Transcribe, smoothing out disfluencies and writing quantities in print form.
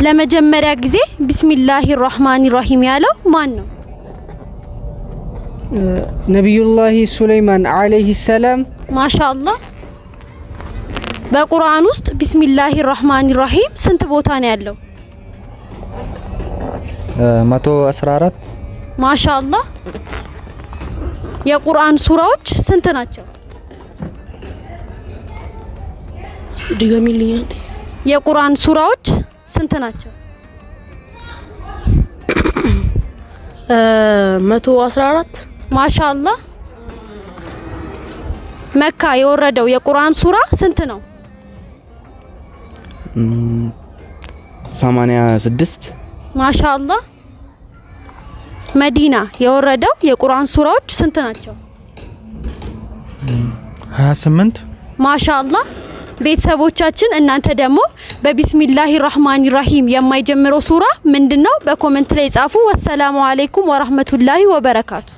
ለመጀመሪያ ጊዜ ቢስሚላሂ ራህማኒ ራሂም ያለው ማን ነው? ነቢዩላሂ ሱለይማን ዓለይሂ ሰላም። ማሻአላህ። በቁርአን ውስጥ ቢስሚላሂ ራህማኒ ራሂም ስንት ቦታ ነው ያለው? 114። ማሻአላህ። የቁርአን ሱራዎች ስንት ናቸው? ድገሚልኝ አንዴ። የቁርአን ሱራዎች ስንት ናቸው? 114። ማሻአላህ። መካ የወረደው የቁርአን ሱራ ስንት ነው? 86። ማሻአላህ። መዲና የወረደው የቁርአን ሱራዎች ስንት ናቸው? 28። ማሻአላህ። ቤተሰቦቻችን፣ እናንተ ደግሞ በቢስሚላሂ ራህማኒ ራሂም የማይጀምረው ሱራ ምንድነው? በ comment ላይ ጻፉ። ወሰላሙ አለይኩም ወራህመቱላሂ ወበረካቱ።